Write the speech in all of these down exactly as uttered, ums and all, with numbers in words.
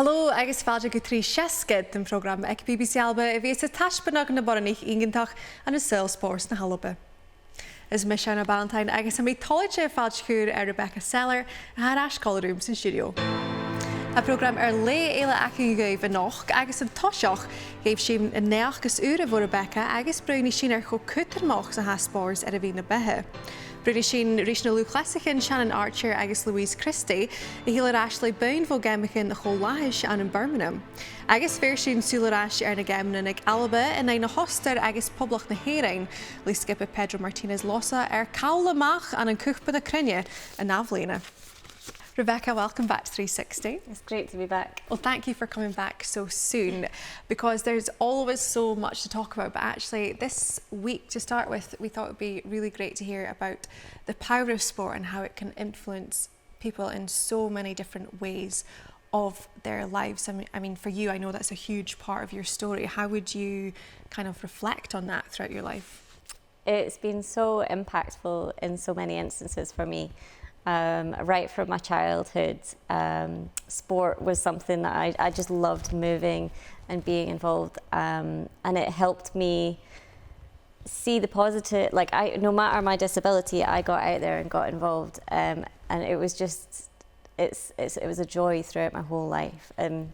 Hello agus fàilte gu Trì Seasgad, am prògram aig B B C Alba a bhios a' taisbeanadh nam boireannaich iongantach ann an saoghal spòrs na h-Alba. Is mise Anna Ballantyne agus tha mi toilichte fàilte a chur air Rebecca Seller, a tha air ais còmhla rium san stiùidio. Tha prògram air leth eile againn dhuibh a-nochd agus an toiseach gheibh sinn an naidheachd as ùire bho Rebecca agus bruidhnidh sinn air cho cudromach 's a tha spòrs air a bhith na beatha. Bruidhnidh sinn ris na lùth-chleasaichean Shannon Archer agus Louise Christie, a thill air ais le buinn bho gheamaichean a cho-fhlaitheis ann am Birmingham. Agus bheir sinn sùil air ais air na geamannan aig Alba an aghaidh na h-Ostair agus Poblachd na h-Èireann, le sgioba Pedro Martinez Losa air call a-mach ann an Cupa na Cruinne an ath-bhliadhna. Rebecca, welcome back to three sixty. It's great to be back. Well, thank you for coming back so soon, because there's always so much to talk about, but actually this week, to start with, we thought it would be really great to hear about the power of sport and how it can influence people in so many different ways of their lives. I mean, I mean, for you, I know that's a huge part of your story. How would you kind of reflect on that throughout your life? It's been so impactful in so many instances for me. Um, right from my childhood, um, sport was something that I, I just loved moving and being involved, um, and it helped me see the positive. Like, I, no matter my disability, I got out there and got involved, um, and it was just, it's, it's, it was a joy throughout my whole life. Um,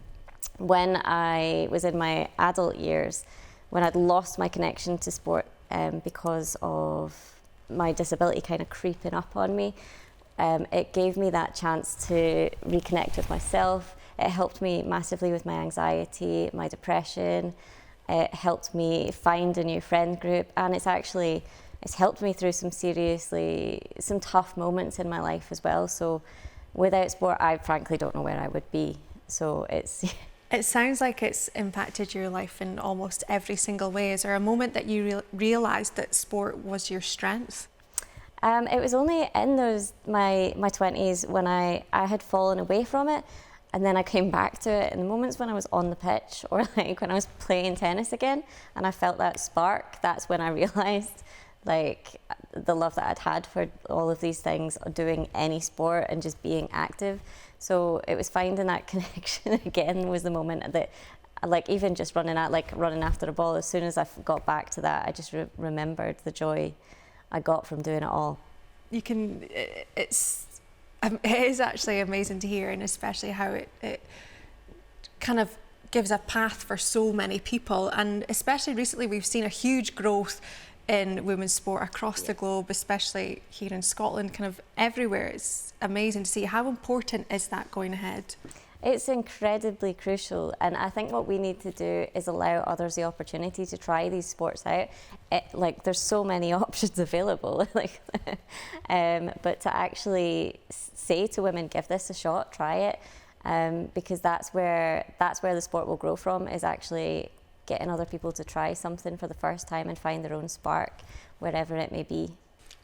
when I was in my adult years, when I'd lost my connection to sport, um, because of my disability kind of creeping up on me, um, it gave me that chance to reconnect with myself. It helped me massively with my anxiety, my depression. It helped me find a new friend group, and it's actually, it's helped me through some seriously, some tough moments in my life as well. So without sport, I frankly don't know where I would be. So it's It sounds like it's impacted your life in almost every single way. Is there a moment that you real- realised that sport was your strength? Um, it was only in those, my, my twenties when I, I had fallen away from it, and then I came back to it. In the moments when I was on the pitch, or, like, when I was playing tennis again, and I felt that spark, that's when I realised, like, the love that I'd had for all of these things, doing any sport and just being active. So it was finding that connection again was the moment that, like, even just running at, like, running after a ball, as soon as I f- got back to that, I just re- remembered the joy I got from doing it all. You can, i- it's, um, it is actually amazing to hear, and especially how it, it kind of gives a path for so many people, and especially recently we've seen a huge growth in women's sport across the globe, especially here in Scotland, kind of everywhere. It's amazing to see. How important is that going ahead? It's incredibly crucial, and I think what we need to do is allow others the opportunity to try these sports out. It, like, there's so many options available, like, um, but to actually s- say to women, "Give this a shot, try it," um, because that's where, that's where the sport will grow from, is actually getting other people to try something for the first time and find their own spark, wherever it may be.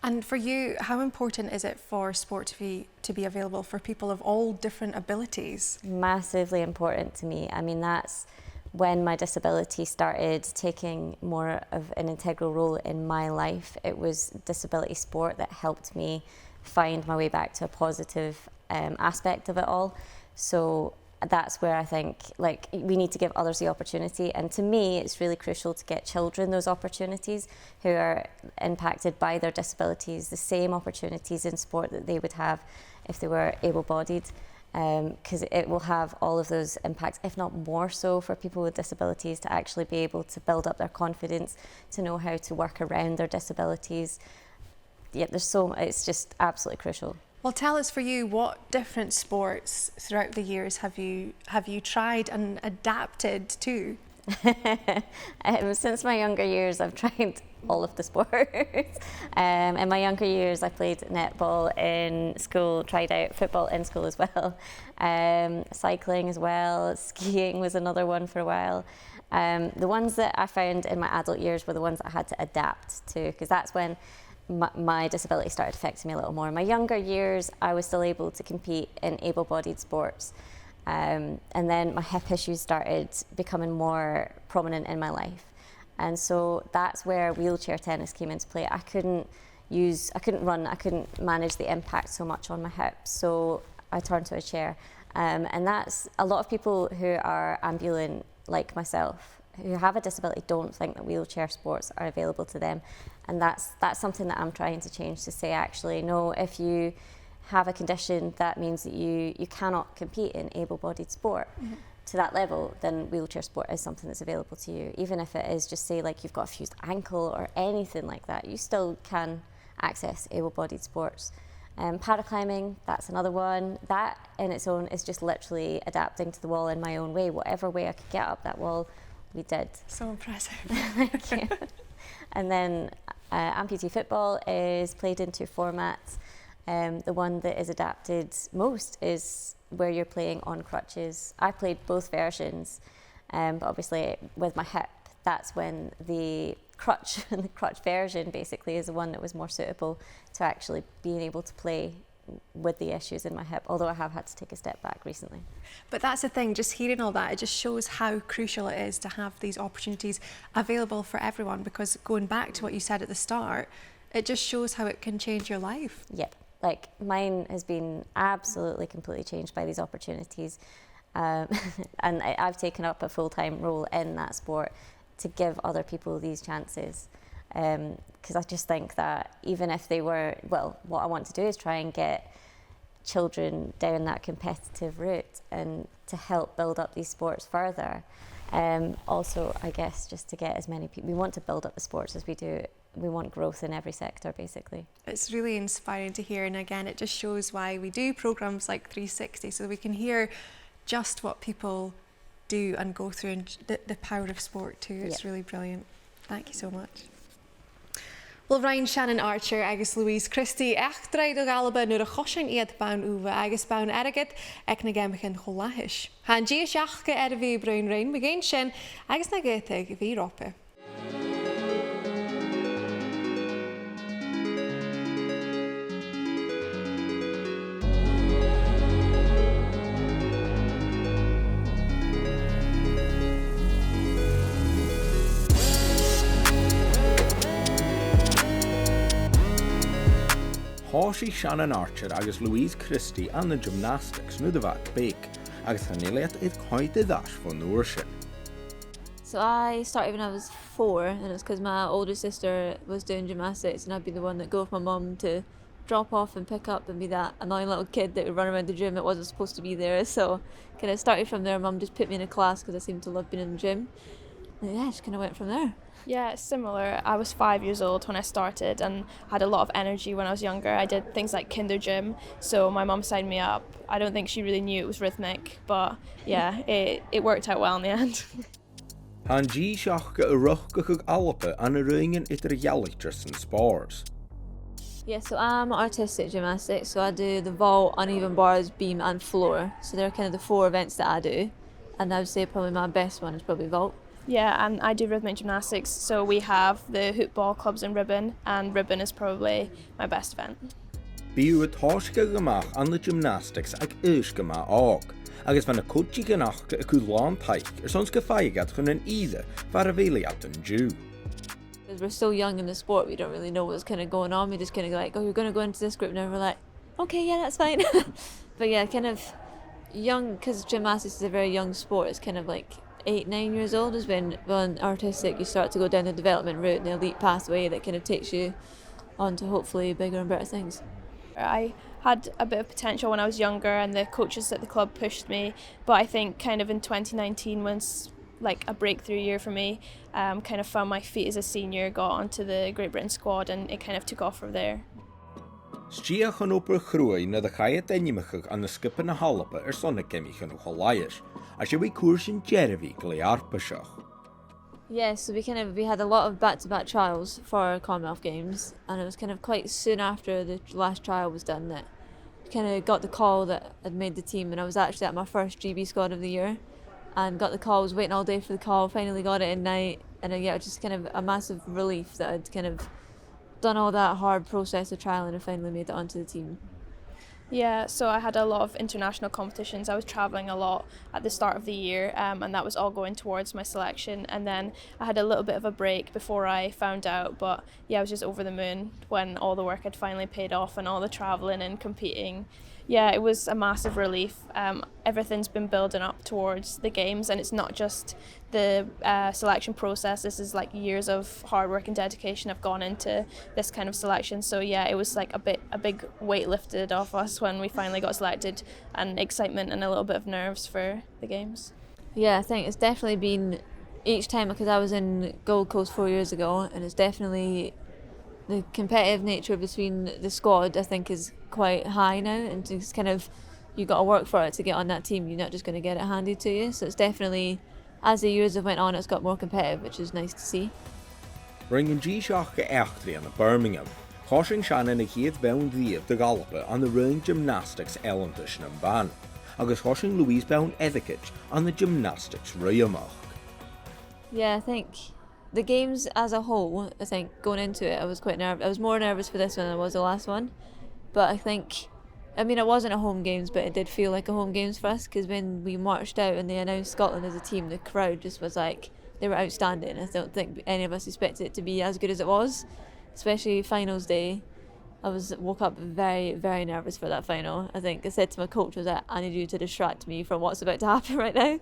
And for you, how important is it for sport to be, to be available for people of all different abilities? Massively important to me. I mean, that's when my disability started taking more of an integral role in my life. It was disability sport that helped me find my way back to a positive, um, aspect of it all. So that's where I think, like, we need to give others the opportunity. And to me, it's really crucial to get children those opportunities who are impacted by their disabilities, the same opportunities in sport that they would have if they were able-bodied, because it will have all of those impacts, if not more so, for people with disabilities to actually be able to build up their confidence, to know how to work around their disabilities. Yeah, there's so, it's just absolutely crucial. Well, tell us, for you, what different sports throughout the years have you, have you tried and adapted to? Um, since my younger years, I've tried all of the sports. Um, in my younger years, I played netball in school, tried out football in school as well, um, cycling as well, skiing was another one for a while. Um, the ones that I found in my adult years were the ones that I had to adapt to, because that's when my, my disability started affecting me a little more. In my younger years, I was still able to compete in able-bodied sports. Um, and then my hip issues started becoming more prominent in my life. And so that's where wheelchair tennis came into play. I couldn't use, I couldn't run, I couldn't manage the impact so much on my hips. So I turned to a chair. Um, and that's a lot of people who are ambulant, like myself, who have a disability, don't think that wheelchair sports are available to them. And that's, that's something that I'm trying to change, to say, actually, no, if you have a condition that means that you, you cannot compete in able-bodied sport to that level, then wheelchair sport is something that's available to you. Even if it is just, say, like, you've got a fused ankle or anything like that, you still can access able-bodied sports. Um, paraclimbing, that's another one. That in its own is just literally adapting to the wall in my own way. Whatever way I could get up that wall, we did. So impressive. Thank you. And then, uh, amputee football is played in two formats. Um, the one that is adapted most is where you're playing on crutches. I played both versions, um, but obviously with my hip, that's when the crutch, the crutch version basically is the one that was more suitable to actually being able to play with the issues in my hip, although I have had to take a step back recently. But that's the thing, just hearing all that, it just shows how crucial it is to have these opportunities available for everyone, because going back to what you said at the start, it just shows how it can change your life. Yep. Like, mine has been absolutely, completely changed by these opportunities. Um, and I, I've taken up a full-time role in that sport to give other people these chances. Um, 'cause I just think that even if they were, well, what I want to do is try and get children down that competitive route and to help build up these sports further. Um, also, I guess, just to get as many people, we want to build up the sports as we do. We want growth in every sector, basically. It's really inspiring to hear, and again, it just shows why we do programmes like three sixty, so we can hear just what people do and go through, and the, the power of sport too. It's really brilliant. Thank you so much. Well, rinn Shannon Archer agus Louise Christie eachdraidh do dh'Alba nuair a choisinn iad bonn ubha agus bonn airgid aig na geamaichean cho-fhlatha. Tha an dithis aca air a bhith a' bruidhinn rinn mu dheidhinn sin agus na dh'fhaodadh a bhith romhpa. Thòisich Shannon Archer agus Louise Christie ann an gymnastics nuair a bha iad beag, agus chan eil iad air coimhead air ais bhon uair sin. So I started when I was four, and it's 'cause my older sister was doing gymnastics, and I'd be the one that go with my mum to drop off and pick up and be that annoying little kid that would run around the gym that wasn't supposed to be there. So kind of started from there. Mum just put me in a class 'cause I seemed to love being in the gym. And yeah, just kind of went from there. Yeah, it's similar. I was five years old when I started and had a lot of energy when I was younger. I did things like kinder gym, so my mum signed me up. I don't think she really knew it was rhythmic, but yeah, it, it worked out well in the end. Tha an dithis aca a' riochdachadh Alba ann an raointean eadar-dhealaichte san spòrs. Yeah, so I'm artistic gymnastics, so I do the vault, uneven bars, beam and floor. So they're kind of the four events that I do. And I would say probably my best one is probably vault. Yeah, and I do rhythmic gymnastics, so we have the hoop, ball, clubs and ribbon, and ribbon is probably my best event. Bidh iad a' tòiseachadh a-mach ann an gymnastics aig aois gu math òg, agus bha na coaches aca a' cur làn taic airson 's gum faigheadh iad chun an ìre far a bheil iad an-diugh. 'Cause we're so young in the sport, we don't really know what's kind of going on. We just kind of go like, "Oh, you're gonna go into this group now." And we're like, "Okay, yeah, that's fine." But yeah, kind of young, 'cause gymnastics is a very young sport. It's kind of like eight, nine years old is when, when artistic, you start to go down the development route and the elite pathway that kind of takes you on to hopefully bigger and better things. I had a bit of potential when I was younger, and the coaches at the club pushed me, but I think kind of in twenty nineteen, when s-, like, a breakthrough year for me, um, kind of found my feet as a senior, got onto the Great Britain squad, and it kind of took off from there. 'S fhiach an obair chruaidh nuair a chaidh ainmeachadh ann an sgioba na h-Alba airson na geamaichean cho-fhlatha, agus 's e a bha cùrsaichean dearbhaidh glè fharpaiseach. Yeah, so we kind of, we had a lot of back-to-back trials for Commonwealth Games, and it was kind of quite soon after the last trial was done that we kind of got the call that I'd made the team, and I was actually at my first G B squad of the year, and got the call, was waiting all day for the call, finally got it in night, and uh, yeah, it was just kind of a massive relief that I'd kind of done all that hard process of trial and I finally made it onto the team. Yeah, so I had a lot of international competitions. I was travelling a lot at the start of the year, um, and that was all going towards my selection. And then I had a little bit of a break before I found out, but yeah, I was just over the moon when all the work had finally paid off and all the travelling and competing Yeah, it was a massive relief. Um, everything's been building up towards the games, and it's not just the uh, selection process. This is, like, years of hard work and dedication have gone into this kind of selection. So yeah, it was, like, a bit, a big weight lifted off us when we finally got selected, and excitement and a little bit of nerves for the games. Yeah, I think it's definitely been each time, because I was in Gold Coast four years ago, and it's definitely the competitive nature between the squad, I think, is quite high now, and it's kind of, you got to work for it to get on that team. You're not just going to get it handed to you. So it's definitely, as the years have went on, it's got more competitive, which is nice to see. Rinn an Taoiseach eachdraidh ann am Birmingham. Choisinn Shannon a' chiad bhean riamh de dh'Alba ann an raon gymnastics ealanta sin am ban, agus choisinn Louise bean airgid ann an gymnastics ruidheamach. Yeah, I think the games as a whole, I think going into it, I was quite nerv-, I was more nervous for this one than I was the last one. But I think, I mean, it wasn't a home games, but it did feel like a home games for us, 'cause when we marched out and they announced Scotland as a team, the crowd just was like, they were outstanding. I don't think any of us expected it to be as good as it was, especially finals day. I was, woke up very, very nervous for that final. I think I said to my coach, I was like, "I need you to distract me from what's about to happen right now."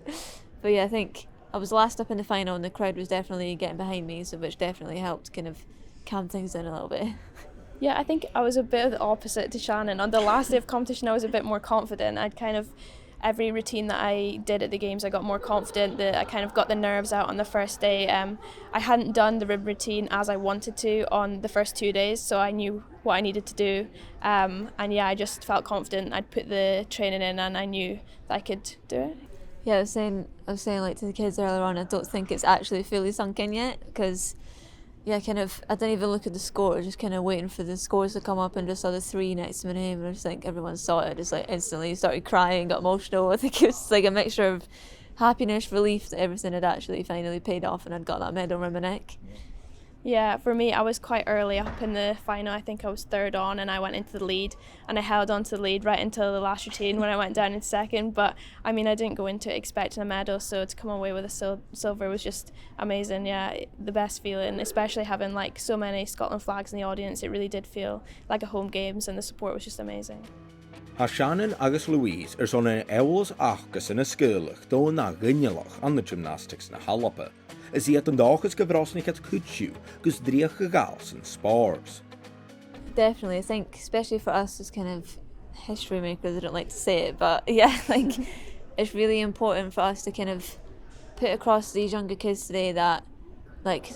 But yeah, I think I was last up in the final, and the crowd was definitely getting behind me, so which definitely helped kind of calm things down a little bit. Yeah, I think I was a bit of the opposite to Shannon. On the last day of competition, I was a bit more confident. I'd kind of, every routine that I did at the games, I got more confident. That I kind of got the nerves out on the first day. Um, I hadn't done the rib routine as I wanted to on the first two days, so I knew what I needed to do. Um, and yeah, I just felt confident. I'd put the training in, and I knew that I could do it. Yeah, I was saying, I was saying, like, to the kids earlier on, I don't think it's actually fully sunk in yet, 'cause yeah, kind of, I didn't even look at the score, just kind of waiting for the scores to come up, and just saw the three next to my name, and I just think everyone saw it, just, like, instantly started crying, got emotional. I think it was, like, a mixture of happiness, relief that everything had actually finally paid off and I'd got that medal around my neck. Yeah, for me, I was quite early up in the final. I think I was third on, and I went into the lead, and I held on to the lead right until the last routine when I went down in second. But I mean, I didn't go into it expecting a medal, so to come away with a sil- silver was just amazing. Yeah, the best feeling, especially having, like, so many Scotland flags in the audience. It really did feel like a home games, and the support was just amazing. Tha Shannon agus Louise airson an eòlas aca-san a sgaoileadh do na daoine a tha a' dèanamh gymnastics na h-Alba. Is iad an dòchas gu brosnaich iad cuid dhiubh gus dreuchd a ghabhail san spòrs. Definitely, I think, especially for us as kind of history makers, I don't like to say it, but yeah, like, it's really important for us to kind of put across to these younger kids today that, like,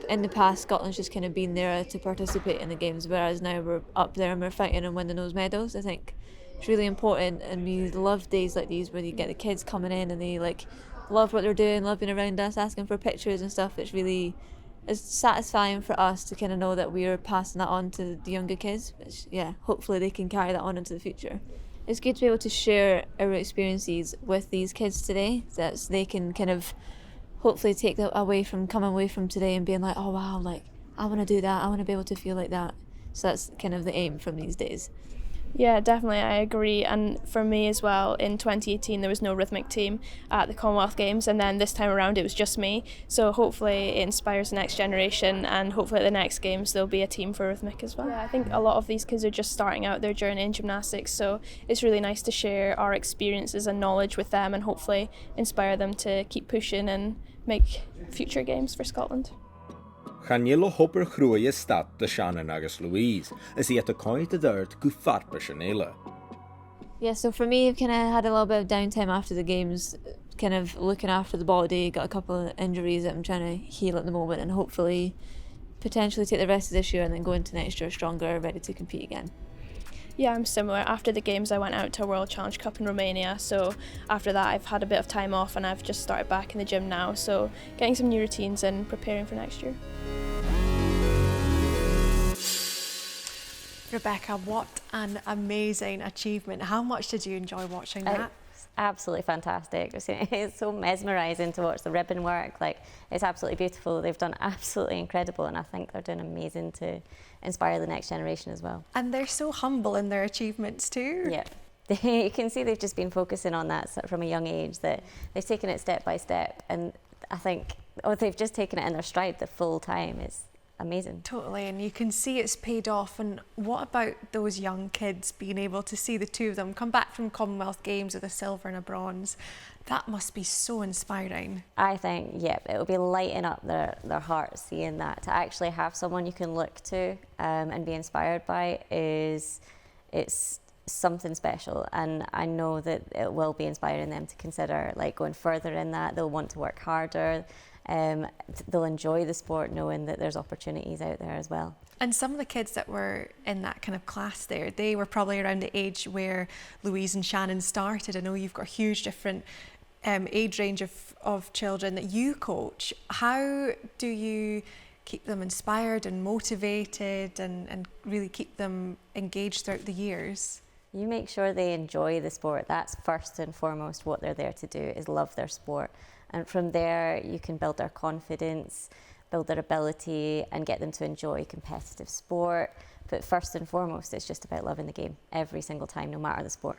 in the past, Scotland's just kind of been there to participate in the games, whereas now we're up there and we're fighting and winning those medals. I think it's really important, and we love days like these where you get the kids coming in and they, like, love what they're doing, love being around us, asking for pictures and stuff. It's really, it's satisfying for us to kind of know that we are passing that on to the younger kids, which, yeah, hopefully they can carry that on into the future. It's good to be able to share our experiences with these kids today, that they can kind of hopefully take that away from, coming away from today and being like, "Oh wow, like, I wanna do that, I wanna be able to feel like that." So that's kind of the aim from these days. Yeah, definitely, I agree. And for me as well, in twenty eighteen there was no rhythmic team at the Commonwealth Games, and then this time around it was just me. So hopefully it inspires the next generation, and hopefully at the next games there'll be a team for rhythmic as well. Yeah, I think a lot of these kids are just starting out their journey in gymnastics, so it's really nice to share our experiences and knowledge with them, and hopefully inspire them to keep pushing and make future games for Scotland. Chan eil an obair chruaidh a' stad do Shannon agus Louise, is iad a' coimhead air adhart gu farpaisean eile. Yeah, so for me, I've kind of had a little bit of downtime after the games, kind of looking after the body, got a couple of injuries that I'm trying to heal at the moment, and hopefully potentially take the rest of this year and then go into next year stronger, ready to compete again. Yeah, I'm similar. After the games, I went out to a World Challenge Cup in Romania. So after that, I've had a bit of time off and I've just started back in the gym now. So getting some new routines and preparing for next year. Rebecca, what an amazing achievement. How much did you enjoy watching that? It's absolutely fantastic. It's, it's so mesmerising to watch the ribbon work. Like, it's absolutely beautiful. They've done absolutely incredible, and I think they're doing amazing to inspire the next generation as well. And they're so humble in their achievements too. Yeah. You can see they've just been focusing on that sort of from a young age, that they've taken it step by step, and I think, oh, they've just taken it in their stride the full time. It's amazing. Totally, and you can see it's paid off. And what about those young kids, being able to see the two of them come back from Commonwealth Games with a silver and a bronze? That must be so inspiring. I think, yeah, it will be lighting up their, their hearts seeing that. To actually have someone you can look to, um, and be inspired by is, it's something special, and I know that it will be inspiring them to consider, like, going further in that. They'll want to work harder. Um, th-, they'll enjoy the sport knowing that there's opportunities out there as well. And some of the kids that were in that kind of class there, they were probably around the age where Louise and Shannon started. I know you've got a huge different, um, age range of, of children that you coach. How do you keep them inspired and motivated and, and really keep them engaged throughout the years? You make sure they enjoy the sport. That's first and foremost what they're there to do, is love their sport. And from there, you can build their confidence, build their ability, and get them to enjoy competitive sport. But first and foremost, it's just about loving the game every single time, no matter the sport.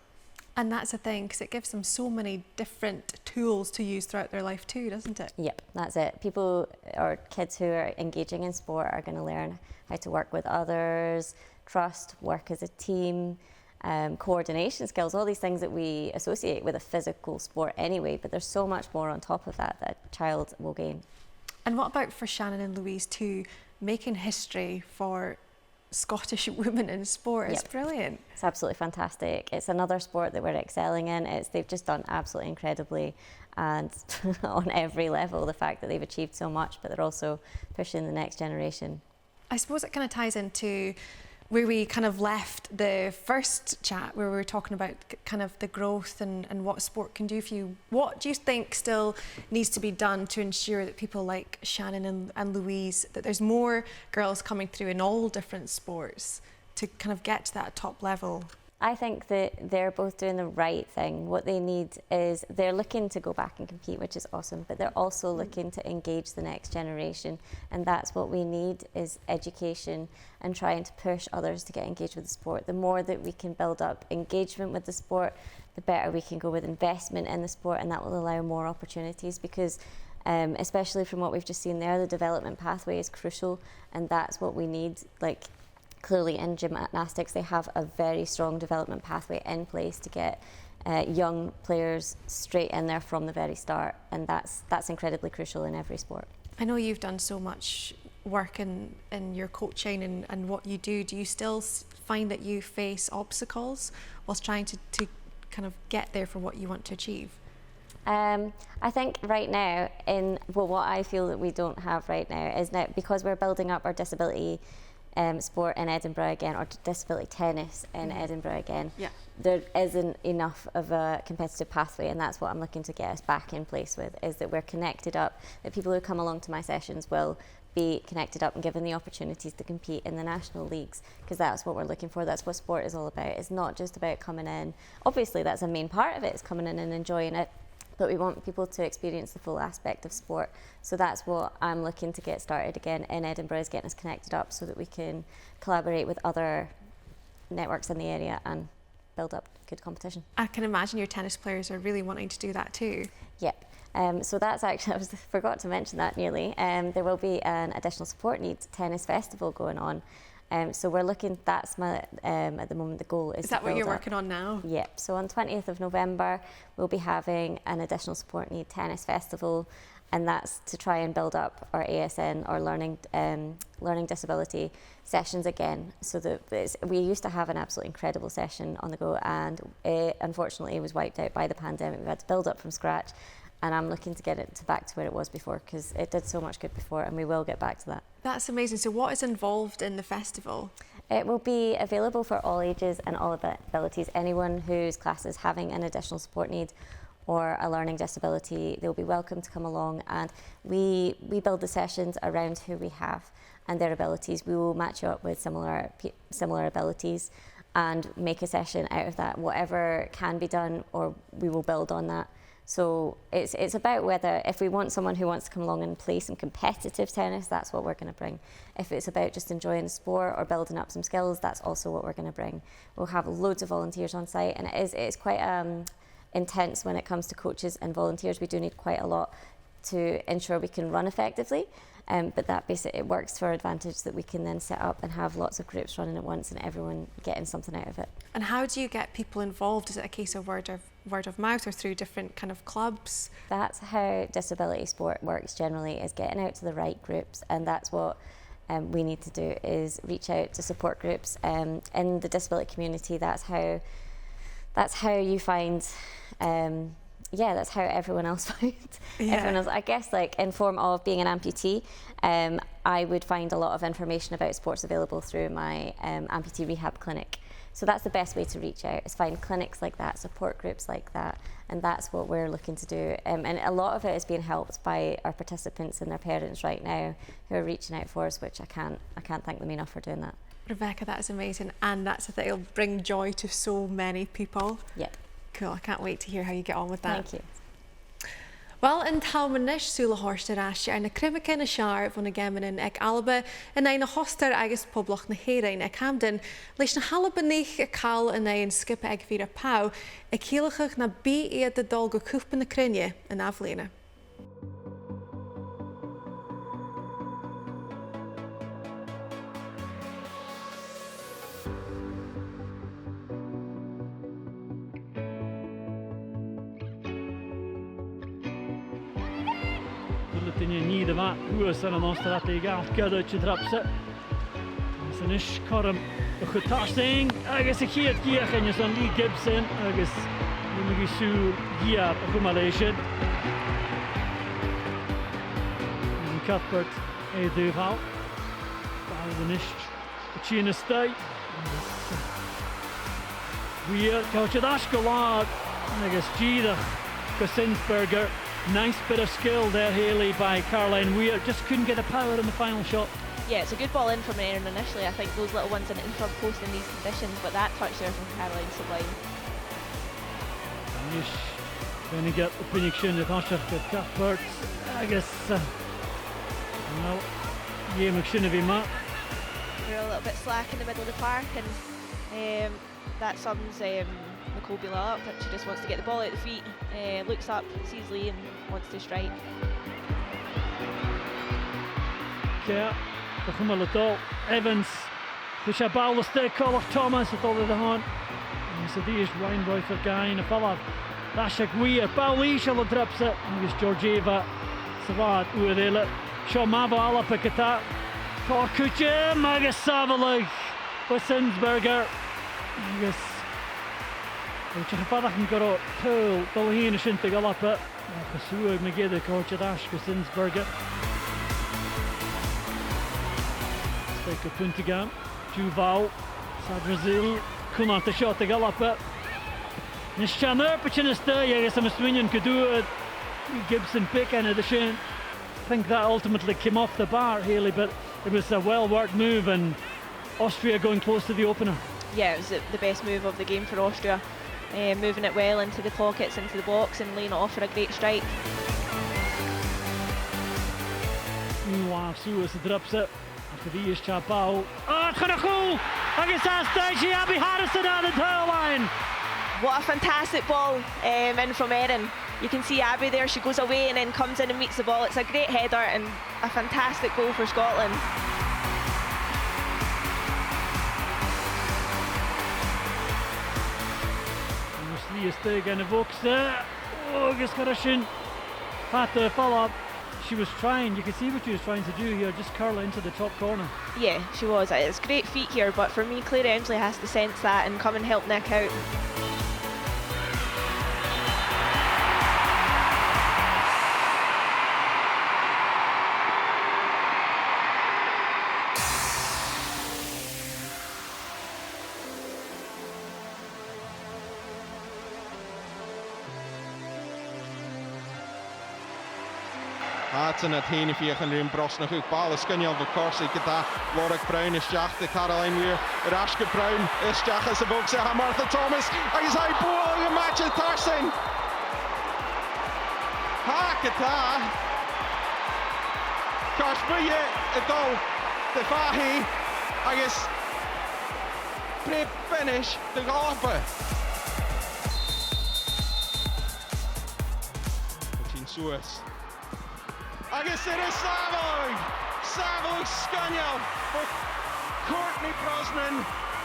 And that's the thing, 'cause it gives them so many different tools to use throughout their life too, doesn't it? Yep, that's it. People or kids who are engaging in sport are gonna learn how to work with others, trust, work as a team, um, coordination skills, all these things that we associate with a physical sport anyway, but there's so much more on top of that that a child will gain. And what about for Shannon and Louise too, making history for Scottish women in sport? It's brilliant. Yep. It's absolutely fantastic. It's another sport that we're excelling in. It's, they've just done absolutely incredibly, and on every level, the fact that they've achieved so much, but they're also pushing the next generation. I suppose it kind of ties into where we kind of left the first chat, where we were talking about k-, kind of the growth and, and what sport can do for you. What do you think still needs to be done to ensure that people like Shannon and, and Louise, that there's more girls coming through in all different sports to kind of get to that top level? I think that they're both doing the right thing. What they need is, they're looking to go back and compete, which is awesome, but they're also looking to engage the next generation, and that's what we need, is education and trying to push others to get engaged with the sport. The more that we can build up engagement with the sport, the better we can go with investment in the sport, and that will allow more opportunities because, um, especially from what we've just seen there, the development pathway is crucial, and that's what we need. Like, clearly in gymnastics, they have a very strong development pathway in place to get, uh, young players straight in there from the very start, and that's, that's incredibly crucial in every sport. I know you've done so much work in, in your coaching and, and what you do. Do you still s-, find that you face obstacles whilst trying to, to kind of get there for what you want to achieve? Um, I think right now, in, well, what I feel that we don't have right now is that because we're building up our disability, um, sport in Edinburgh again, or d-, disability tennis in Edinburgh again, there isn't enough of a competitive pathway, and that's what I'm looking to get us back in place with, is that we're connected up, that people who come along to my sessions will be connected up and given the opportunities to compete in the national leagues, 'cause that's what we're looking for. That's what sport is all about. It's not just about coming in. Obviously, that's a main part of it, is coming in and enjoying it, but we want people to experience the full aspect of sport. So that's what I'm looking to get started again in Edinburgh, is getting us connected up so that we can collaborate with other networks in the area and build up good competition. I can imagine your tennis players are really wanting to do that too. Yep. Um, so that's actually, I was, forgot to mention that nearly. Um, there will be an additional support needs tennis festival going on. Um, so we're looking, that's my, um, at the moment, the goal is to build up. Is that what you're working on now? Yep. So on twentieth of November, we'll be having an additional support need tennis festival, and that's to try and build up our A S N, our learning, um, learning disability sessions again. So that it's, we used to have an absolutely incredible session on the go, and it unfortunately was wiped out by the pandemic. We've had to build up from scratch, and I'm looking to get it to back to where it was before, 'cause it did so much good before, and we will get back to that. That's amazing. So what is involved in the festival? It will be available for all ages and all abi-, abilities. Anyone whose class is having an additional support need or a learning disability, they'll be welcome to come along, and we, we build the sessions around who we have and their abilities. We will match you up with similar pe-, similar abilities and make a session out of that. Whatever can be done, or we will build on that. So it's, it's about whether, if we want someone who wants to come along and play some competitive tennis, that's what we're gonna bring. If it's about just enjoying the sport or building up some skills, that's also what we're gonna bring. We'll have loads of volunteers on site, and it is, it is quite, um, intense when it comes to coaches and volunteers. We do need quite a lot to ensure we can run effectively. Um, but that basic, it works to our advantage that we can then set up and have lots of groups running at once and everyone getting something out of it. And how do you get people involved? Is it a case of word of, word of mouth or through different kind of clubs? That's how disability sport works generally, is getting out to the right groups, and that's what, um, we need to do, is reach out to support groups, um, in the disability community. That's how, that's how you find, um, yeah, that's how everyone else found everyone else. I guess, like, in form of being an amputee, um, I would find a lot of information about sports available through my, um, amputee rehab clinic. So that's the best way to reach out, is find clinics like that, support groups like that, and that's what we're looking to do. Um, and a lot of it is being helped by our participants and their parents right now who are reaching out for us, which I can't, I can't thank them enough for doing that. Rebecca, that is amazing, and that's a thing that'll bring joy to so many people. Yep. Cool, I can't wait to hear how you get on with that. Thank you. Uill, an t-àm a-nis sùil a thoirt air ais air na criomagan as fheàrr bho na geamannan aig Alba, an aghaidh na h-Ostair agus Poblacht na h-Èireann aig Hampden, leis na h-Albannaich a' call an aghaidh an sgioba aig Vera Pauw, a' ciallachadh na bi iad a' dol gu Cupa na Cruinne an ath-bhliadhna. Chuala duine an ìre mhath shuas air an Ostair a' gabhail goirid an trip-sa. Is a-nis cothrom a chur tarsainn agus a' chiad geuchainn airson Lee Gibson agus Lee McGee sùil gheur a chumail leis sin. Cuthbert air dòigh. Ball a-nis a' tighinn a-steach. Weir, ceart air ais gu làr agus dìreach gu Zinsberger. Nice bit of skill there, Hayley, by Caroline Weir. Just couldn't get the power in the final shot. Yeah, it's a good ball in from Erin initially. I think those little ones in the improv post in these conditions, but that touch there from Caroline, sublime. Nis, bheir i gu bheil a' phuing sin a' tòiseachadh gu Cuthbert agus, uh, well, dh'fheumadh sin a bhith math. We're a little bit slack in the middle of the park and, um, that sums, um, Nicole Beale up. She just wants to get the ball out the feet, uh, looks up, sees Lee and wants to strike. Ceart, a' cumail a' dol. Evans. Chuir e am ball a-steach, Colm Thomas a' dol air a shon. Agus a-rithist Wainwright air gàire a' falbh. Air ais aig Weir, ball ìosal an trip-sa, agus Georgieva sa bhad uair eile. Seo math bho Alba ge-tà. Tòrr cuideam agus sàbhaladh bho Zinsberger. Agus, well, tha e a' faireachdainn gun robh tadhal a' dol a thighinn an sin do dh'Alba. Ach a' suathadh mu dheireadh a' toirt air ais gu Zinsberger. Steig gu Puntigam, Duval, Sadrazil, cunnart an seo do dh'Alba. Nis tha an oidhirp a' tighinn a-steach agus tha mi a' smaoineachadh gun d' fhuair Gibson beagan air a sin. I think that ultimately came off the bar, Hayley, but it was a well-worked move and Austria going close to the opener. Yeah, it was the, the best move of the game for Austria. Eh, moving it well into the pockets, into the box, and laying it off for a great strike. Ní mhath suas an trip-sa, ach a-rithist tha ball. Ah, chuir a chùl! Agus a-steach i, Abby Harrison on the tail line! What a fantastic ball, um, in from Erin. You can see Abby there, she goes away and then comes in and meets the ball. It's a great header and a fantastic goal for Scotland. Agus Lee a-steach dhan a' bhogsa. Oh, agus chuir i sin. Fada air falbh. She was trying, you could see what she was trying to do here, just curl it into the top corner. Yeah, she was. It's great feet here, but for me, Claire Emsley has to sense that and come and help Nick out. Tha iad sin a' tighinn a' feuchainn ri brosnachadh, ball a' sgoinneil bho chùrsa ge-tà. Lorag Brown a-steach do Caroline Weir. Air ais gu Brown, a-steach às a' bhogsa, tha Martha Thomas, agus tha i a' bualadh am maide tarsainn. Tha ge-tà. Ceart buidhe a' dol do Phathaidh, agus great finish do dh'Alba. A' tighinn suas. Agus air an sàbhaladh, sàbhaladh sgoinneil bho Courtney Brosnan,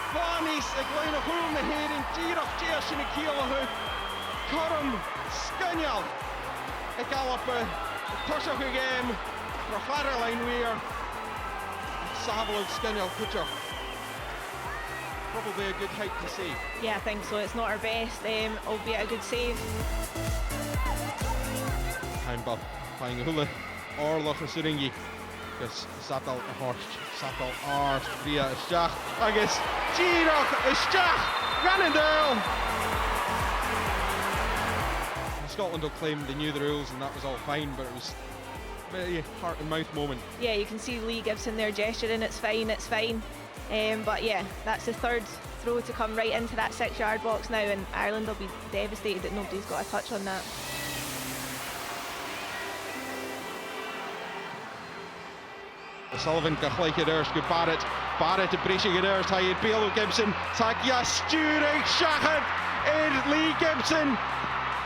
bhon a' chùl a' chùil na h-Èireann, dìreach deiseil a' ciallachadh cothrom sgoinneil aig Alba, a' tòiseachadh a' gheama tro chlàradh line wear, sàbhaladh sgoinneil cuideachd. Probably a good height to save. Yeah, I think so. It's not our best, um, albeit a good save. Campbell, faighinn a h-uile òirleach as urrainn dhi, agus sadail a thoirt, sadail àrd, brèagha a-steach, agus dìreach a-steach dhan an t-saoghal! Scotland will claim they knew the rules and that was all fine, but it was very heart and mouth moment. Yeah, you can see Lee Gibson there gesturing, "It's fine, it's fine." Um, but yeah, that's the third throw to come right into that six-yard box now, and Ireland will be devastated that nobody's got a touch on that. O'Sullivan ga chluich air adhart gu Barrett. Barrett a' briseadh air adhart, tha e air beulaibh Gibson. 'S tha e ga stiùireadh seachad air Lee Gibson.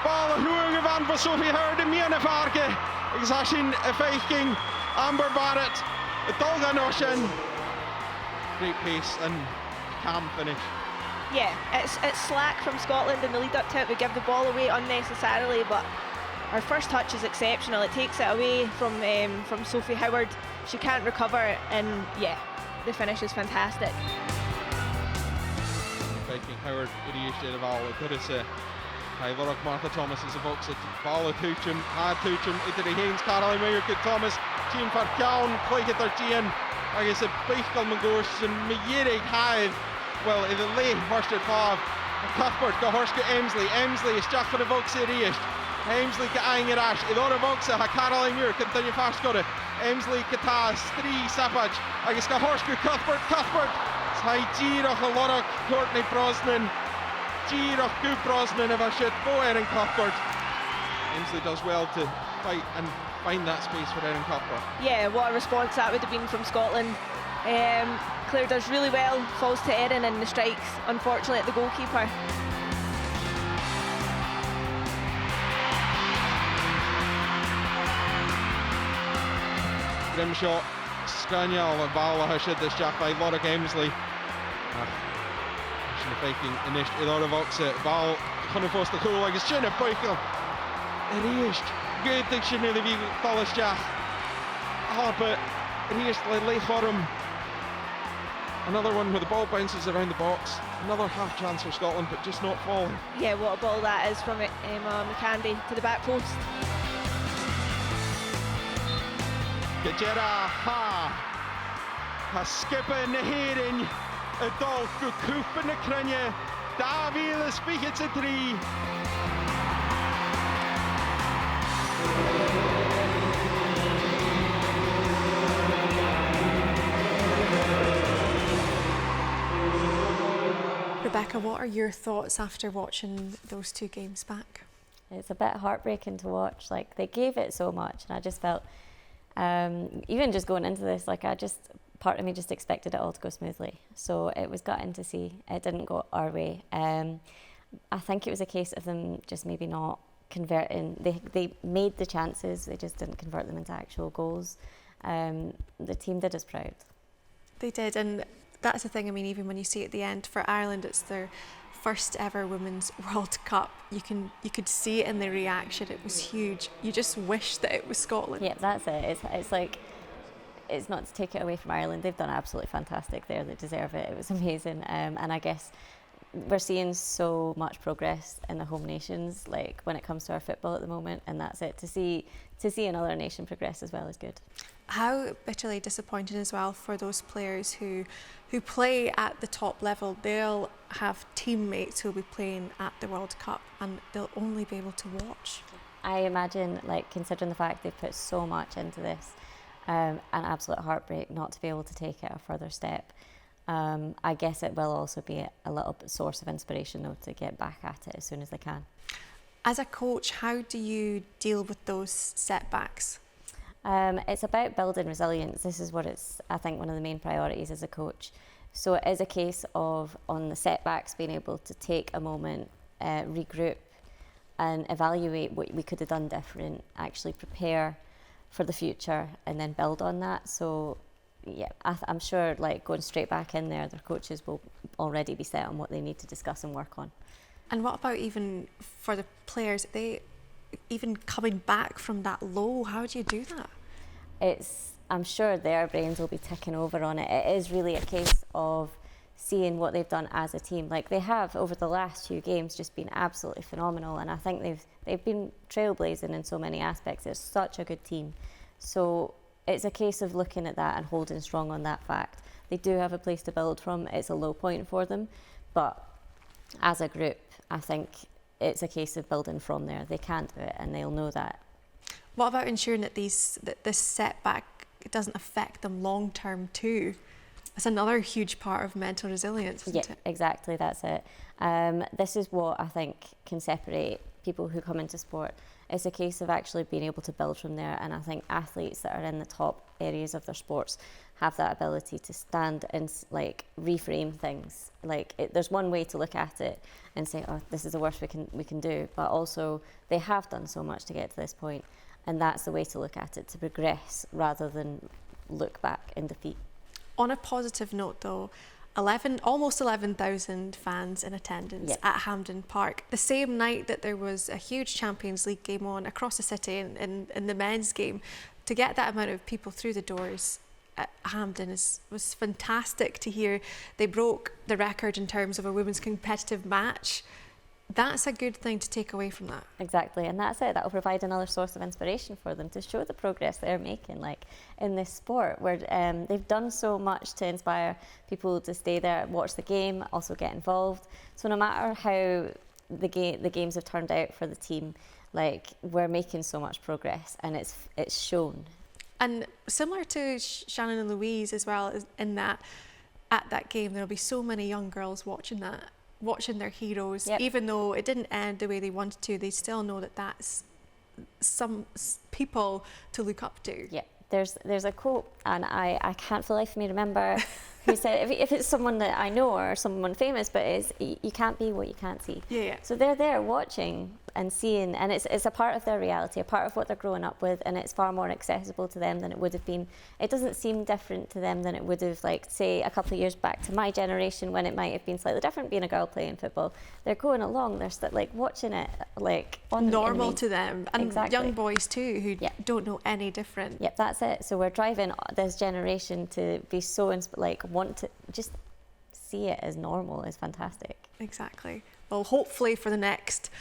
Ball a thruaigh a-mach bho Sophie Howard am meadhan na fàirge, agus tha sinn a' faicinn Amber Barrett a' dol dhan oisean. Great pace and calm finish. Yeah, it's, it's slack from Scotland in the lead up to it. We give the ball away unnecessarily, but her first touch is exceptional. It takes it away from, um, from Sophie Howard. She can't recover, and yeah, the finish is fantastic. Faicinn Howard a-rithist air a' bhall, a' cur às a Tha i a' lorg Martha Thomas às a' bhogsa, ball a' tuiteam, a' tuiteam, eadar i fhèin 's Caroline Mayer gu Thomas, tighinn far ceann, cluiche eadar dìon, agus am buachaill mun cuairt sin mu dheireadh tha e, well, air a leth a' toirt air falbh. Cuthbert ga thoirt gu Emsley, Emsley a-steach far a' bhogsa a-rithist. Emsley ga fhaighinn air ais, air a' bhogsa, tha Caroline Mayer, gun duine faisg oirre. Emsley ge-tà, strì sabaid, agus ga thoirt gu Cuthbert, Cuthbert! 'S tha i dìreach a' lorg Courtney Brosnan. Dìreach gu Brosnan a bha siud bho Erin Cuthbert. Emsley does well to fight and find that space for Erin Cuthbert. Yeah, what a response that would have been from Scotland. Um, Claire does really well, falls to Erin and the strikes, unfortunately, at the goalkeeper. Grimshaw, sgoinneil am ball a tha siud a-steach, tha i a' lorg Emsley. Ach, sin a' faicinn a-nis, air a' bhogsa, ball chun a' phosta chaol agus sin am buachaill a-rithist. Dh'fhaodadh sin a bhith a' dol a-steach. Alba a-rithist le leth-chothrom. Another one where the ball bounces around the box. Another half chance for Scotland, but just not falling. Yeah, what a ball that is from Emma McCandy to the back post. Gu dearbh, tha. Tha sgioba na h-Èireann a' dol gu Cupa na Cruinne dà mhìle is fichead 's a trì. Rebecca, what are your thoughts after watching those two games back? It's a bit heartbreaking to watch. Like, they gave it so much, and I just felt, um, even just going into this, like, I just, part of me just expected it all to go smoothly. So it was gutting to see it didn't go our way. Um, I think it was a case of them just maybe not converting. They, they made the chances, they just didn't convert them into actual goals. Um, the team did us proud. They did, and that's the thing. I mean, even when you see at the end, for Ireland, it's their first ever Women's World Cup. You can, you could see it in their reaction. It was huge. You just wish that it was Scotland. Yeah, that's it. It's, it's like, it's not to take it away from Ireland. They've done absolutely fantastic there. They deserve it. It was amazing. Um, and I guess we're seeing so much progress in the home nations, like, when it comes to our football at the moment, and that's it. To see, to see another nation progress as well is good. How bitterly disappointing as well for those players who, who play at the top level. They'll have teammates who'll be playing at the World Cup and they'll only be able to watch. I imagine, like, considering the fact they've put so much into this, um, an absolute heartbreak not to be able to take it a further step. Um, I guess it will also be a little bit source of inspiration, though, to get back at it as soon as they can. As a coach, how do you deal with those setbacks? Um, it's about building resilience. This is what it's, I think, one of the main priorities as a coach. So it is a case of, on the setbacks, being able to take a moment, uh, regroup, and evaluate what we could have done different, actually prepare for the future and then build on that. So, yeah, I th-, I'm sure, like, going straight back in there, their coaches will already be set on what they need to discuss and work on. And what about even for the players? They, even coming back from that low, how do you do that? It's, I'm sure their brains will be ticking over on it. It is really a case of seeing what they've done as a team. Like, they have, over the last few games, just been absolutely phenomenal, and I think they've, they've been trailblazing in so many aspects. It's such a good team. So it's a case of looking at that and holding strong on that fact. They do have a place to build from. It's a low point for them, but as a group, I think it's a case of building from there. They can do it, and they'll know that. What about ensuring that these, that this setback doesn't affect them long term too? That's another huge part of mental resilience, isn't it? Yeah, exactly, that's it. Um, this is what I think can separate people who come into sport. It's a case of actually being able to build from there, and I think athletes that are in the top areas of their sports have that ability to stand and s-, like, reframe things. Like, it, there's one way to look at it and say, "Oh, this is the worst we can, we can do," but also they have done so much to get to this point, and that's the way to look at it, to progress rather than look back in defeat. On a positive note, though, eleven, almost eleven thousand fans in attendance, yeah, at Hampden Park. The same night that there was a huge Champions League game on across the city in, in, in the men's game, to get that amount of people through the doors at Hampden is, was fantastic to hear. They broke the record in terms of a women's competitive match. That's a good thing to take away from that. Exactly, and that's it. That will provide another source of inspiration for them to show the progress they're making, like, in this sport, where, um, they've done so much to inspire people to stay there, watch the game, also get involved. So no matter how the ga-, the games have turned out for the team, like, we're making so much progress, and it's, it's shown. And similar to Sh-, Shannon and Louise as well, is, in that at that game there'll be so many young girls watching that, watching their heroes, yep, even though it didn't end the way they wanted to, they still know that that's some s-, people to look up to. Yeah, there's, there's a quote, and I, I can't for the life of me remember who said, if, if it's someone that I know or someone famous, but it's, y-, you can't be what you can't see. Yeah, yeah. So they're there watching and seeing, and it's, it's a part of their reality, a part of what they're growing up with, and it's far more accessible to them than it would have been. It doesn't seem different to them than it would have, like, say, a couple of years back to my generation, when it might have been slightly different being a girl playing football. They're going along, they're st-, like, watching it, like, on the, in the main-, normal to them. And exactly, young boys too, who, yeah, don't know any different. Yep, that's it. So we're driving this generation to be so insp-, like, want to just see it as normal, is fantastic. Exactly. Well, hopefully for the next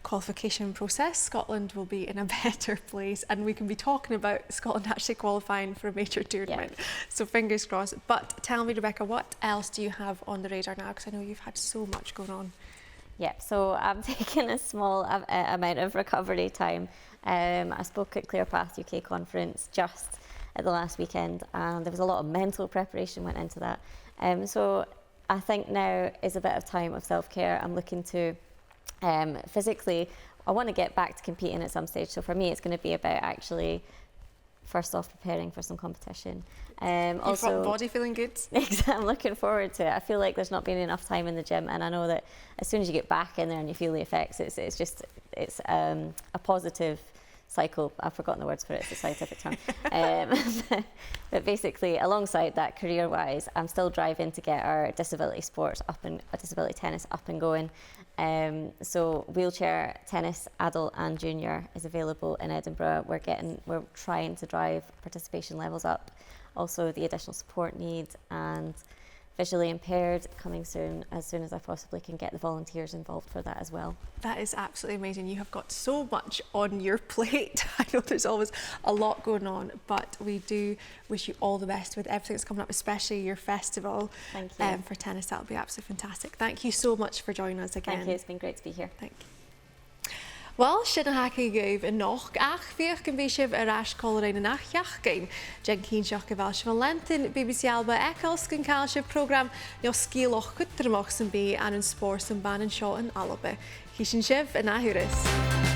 qualification process, Scotland will be in a better place and we can be talking about Scotland actually qualifying for a major tournament. Yeah. So fingers crossed. But tell me, Rebecca, what else do you have on the radar now? 'Cause I know you've had so much going on. Yep, so I'm taking a small a-, a-, amount of recovery time. Um, I spoke at ClearPath U K conference just at the last weekend, and there was a lot of mental preparation went into that. Um, so I think now is a bit of time of self-care. I'm looking to, um, physically, I wanna get back to competing at some stage. So for me, it's gonna be about actually first off preparing for some competition. Um, also, your body feeling good? I'm looking forward to it. I feel like there's not been enough time in the gym, and I know that as soon as you get back in there and you feel the effects, it's, it's just, it's, um, a positive cycle. I've forgotten the words for it, it's a scientific term. Um, but basically, alongside that, career-wise, I'm still driving to get our disability sports up and, uh, disability tennis up and going. Um, so wheelchair tennis, adult and junior, is available in Edinburgh. We're getting, we're trying to drive participation levels up. Also, the additional support needs and visually impaired coming soon, as soon as I possibly can get the volunteers involved for that as well. That is absolutely amazing. You have got so much on your plate. I know there's always a lot going on, but we do wish you all the best with everything that's coming up, especially your festival, thank you, um, for tennis. That'll be absolutely fantastic. Thank you so much for joining us again. Thank you, it's been great to be here. Thank you. Uill, sin a th' againn dhuibh a-nochd, ach feuch gum bi sibh air ais còmhla rinn an ath-sheachdain. Dèan cinnteach gu bheil sibh a' leantainn B B C Alba Eccles gun caill sibh prògram no sgeulachd cudromach sam bith ann an spòrs am bann an seo ann an Alba. Chì sinn sibh an ath thuras.